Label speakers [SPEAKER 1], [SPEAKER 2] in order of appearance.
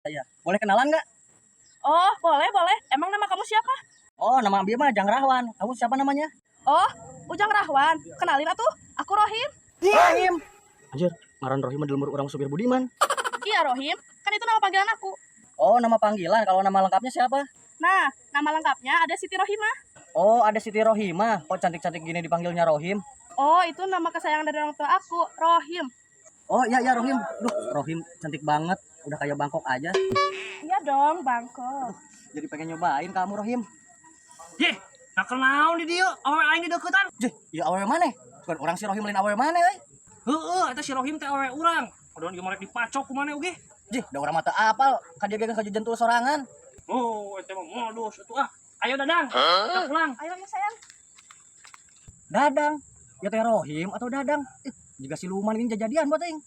[SPEAKER 1] Iya. Boleh kenalan nggak?
[SPEAKER 2] Oh, boleh, boleh. Emang nama kamu siapa?
[SPEAKER 1] Oh, nama Abi mah Jang Rahwan. Kamu siapa namanya?
[SPEAKER 2] Oh, Ujang Rahwan. Kenalin atuh, aku Rohim.
[SPEAKER 1] Rohim. Anjir, ngaran Rohim mah di lembur urang supir Budiman.
[SPEAKER 2] Iya, Rohim. Kan itu nama panggilan aku.
[SPEAKER 1] Oh, nama panggilan. Kalau nama lengkapnya siapa?
[SPEAKER 2] Nah, nama lengkapnya ada Siti Rohimah.
[SPEAKER 1] Oh, ada Siti Rohimah. Kok cantik-cantik gini dipanggilnya Rohim?
[SPEAKER 2] Oh, itu nama kesayangan dari orang tua aku, Rohim.
[SPEAKER 1] Oh, iya iya Rohim. Duh, Rohim cantik banget. Udah kayak Bangkok aja.
[SPEAKER 2] Iya dong, Bangkok.
[SPEAKER 1] Jadi pengen nyobain kamu, Rohim.
[SPEAKER 3] Yeh, nah kenaon di dieu, awewe aing dideukeutan.
[SPEAKER 1] Jeh, ya awewe mana? Bukan orang si Rohim, lain awewe mana, euy?
[SPEAKER 3] Heeh, eta si Rohim teh awewe urang. Padahal ieu mah rek dipacok ku maneh oge.
[SPEAKER 1] Jeh, da urang mah teu apal, ka dia ge kajentul sorangan.
[SPEAKER 3] Oh, eta mah modus atuh ah. Ayo, Dadang, kita pulang.
[SPEAKER 2] Ayo ya, sayang.
[SPEAKER 1] Dadang. Ya teh Rohim atau Dadang? Ih, jiga siluman ini jadian buat aing.